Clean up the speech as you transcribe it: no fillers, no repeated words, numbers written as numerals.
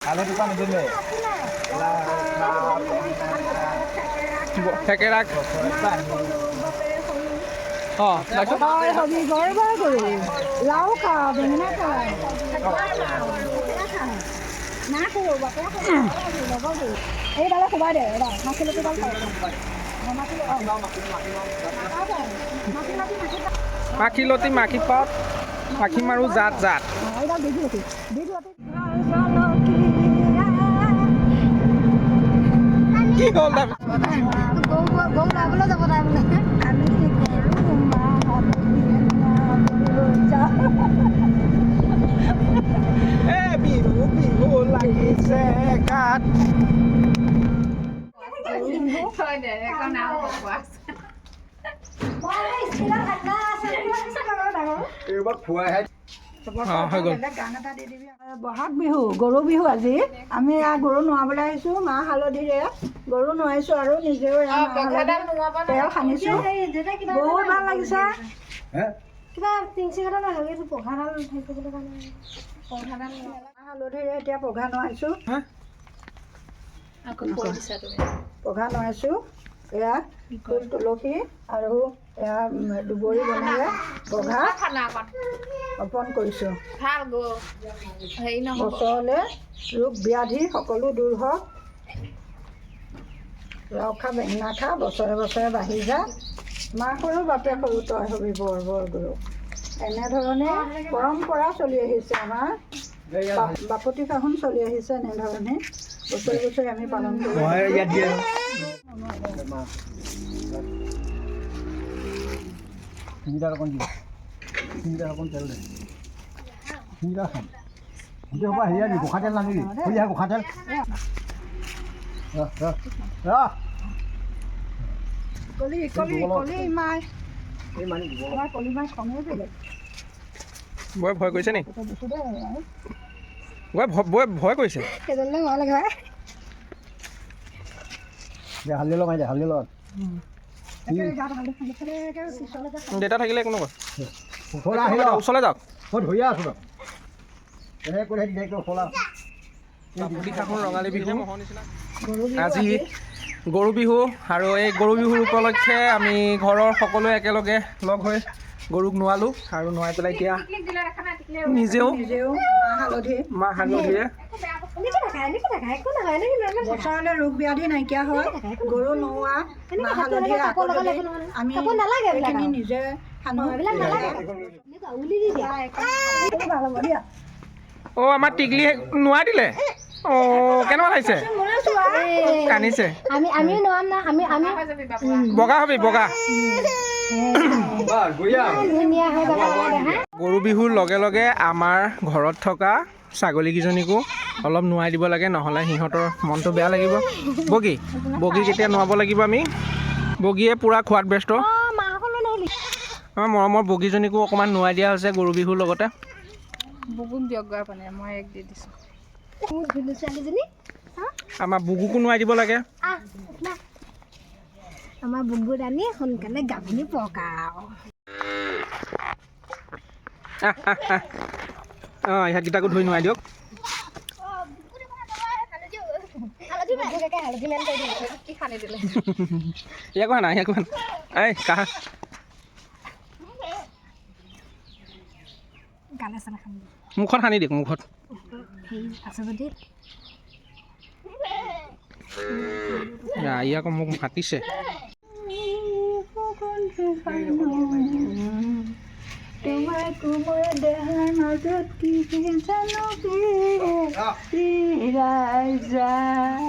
হালধি পানী দিলে। থেকেৰা। অঁ, তাৰপিছত? হবি বৰ বৰ গৰু, লাও খা, বেঙেনা খা, না সৰু বাপেৰে সৰু। এইডালে সোমাই দে, এডাল মাখিলতিডাল। মাখিলতি, মাখি পাত, মাখি মাৰো জাত জাত। এইডাল দীঘলতি, দীঘলতি। কি হ'ল তাৰপিছত? গৰু লাবলৈ যাব তাই বোলে। আমি গৰু মাহ হালধি। এ বিহু বিহু লাগিছে গাত। থৈ দে, এখন আৰু কোৱা আছে। এইবাৰ খোৱাইহে। অঁ, হৈ গ'ল। গান এটা দি দিবি। বহাগ বিহু, গৰু বিহু। আজি আমি এয়া গৰু নোৱাবলৈ আহিছোঁ। মাহ হালধিৰে গৰু নোৱাইছোঁ আৰু নিজেও এয়া মাহ পঘাডাল হালধি নোমোৱাব। তেল সানিছোঁ। বহুত ভাল লাগিছে। হে। কিবা টিংচিকেইটা ভাবি পঘাডাল হেৰি কৰিবলৈ কাৰণে। পঘাডাল। মাহ হালধিৰে এতিয়া পঘা নোৱাইছোঁ। হা। আকৌ কৈ দিছা তুমি। পঘা নোৱাইছোঁ। এয়া ফুল তুলসী আৰু এয়া দুবৰি বনেৰে পঘা খানা অকণ অৰ্পণ কৰিছোঁ। ভাল গৌ হেৰি নহ'ব। বছৰলৈ ৰোগ ব্যাধি সকলো দূৰ হওক। লাও খা, বেঙেনা খা, বছৰে বছৰে বাঢ়ি যা। মা সৰু, বাপে সৰু, তই হবি বৰ বৰ গৰু। এনেধৰণে পৰম্পৰা চলি আহিছে আমাৰ। বাপতি সাহোন চলি আহিছে। এনেধৰণে বছৰি বছৰি আমি পালন কৰোঁ। মই ইয়াত দিয়ে। তিনিটা অকণ দি, তিনিটা অকণ তেল দে। তিনিটা খাম গোটেই সোপা। হেৰি আনি গোসাঁ তেল নানিবি। হৈ গোসাঁ তেল। ৰ, ৰ, ৰ। কলি কলি কলি মাই। এই মানুহ দিব। আমাৰ কলি মাই খঙেই বেলেগ। বৈ ভয় কৰিছে নি? এতিয়া দিছোঁ দেই আৰু। বৈ বৈ ভয় কৰিছে। সেইজনলৈ ভয় লাগে। দে, হালধি লগাই দে, হালধি লগত। একে গাত হালধি সানি পেলাই একে পিছলৈকে। দেউতা থাকিলে একো নকয়। ওচৰলৈ আহি ল। ওচৰলৈ যাওক। মই ধৰিয়ে আছোঁ তই তেনেকৈ কৰি থাকিবি, ওচৰলৈ আহ। বাপতি সাহোন ৰঙালী বিহু। গৰু বিহু। আজি গৰু বিহু আৰু এই গৰু বিহুৰ উপলক্ষে আমি ঘৰৰ সকলোৱে একেলগে লগ হৈ গৰুক নোৱালোঁ আৰু নোৱাই পেলাই এতিয়া টিকলিক দিলে দেখা নাই, টিকলি। নিজেও নিজেও মাহ হালধি। মাহ হালধিৰে। এনেকে নাখায়, এনেকে নাখায়, একো নহয়, এনেকে নৰ্মেল। বছৰলৈ ৰোগ ব্যাধি নাইকিয়া হয়। গৰু নোওৱা মাহ হালধি কাপোৰ আকৌ লগালে যদি একো নহয়। আমি কাপোৰ নালাগে এইবিলাক এইখিনি আৰু। নিজে সানো। এইবিলাক নালাগে, এনেকুৱা উলি দি দিয়া। ভাল হ'ব দিয়া। অ', আমাৰ টিকলি নোৱাই দিলে। অ', কেনেকুৱা লাগিছে? কান্দিছে। আমিও নোৱাম না আমি হৈ যাবি বাবু। বগা হবি, বগা। বাহ, বঢ়িয়া। ধুনীয়া হৈ যাব দেখা। গৰু বিহুৰ লগে লগে আমাৰ ঘৰত থকা ছাগলীকেইজনীকো অলপ নোৱাই দিব লাগে, নহ'লে সিহঁতৰ মনটো বেয়া লাগিব। বগী, বগীক এতিয়া নোৱাব লাগিব আমি। বগীয়ে পূৰা খোৱাত ব্যস্ত। অঁ, মাসকলো নহ'লি। আমাৰ মৰমৰ বগীজনীকো অকণমান নোৱাই দিয়া হৈছে গৰু বিহুৰ লগতে। বুগুক দিয়ক গৈ আপুনি, মই এক দি দিছোঁ। মোৰ ধুনু ছোৱালীজনী। আমাৰ বুগুকো নোৱাই দিব লাগে। আহ না। আমাৰ বুবু ৰাণী সোনকালে গাভিনী পকাও। আহ, আহ, আহ। অঁ, ইহঁতকেইটাকো ধুই নোৱাই দিয়ক। হালধি মেন কৰি দিম। কি সানি দিলে? ইয়াকো আনা, ইয়াকো আনা। এই কাহা। গালে চালে খানি। মুখত সানি দিয়ক, মুখত। হেৰি আছে যদি। ই আকৌ মোক মাতিছে। তোমাৰ কোমল দেহাৰ মাজত কি জানো পীড়াই যায়।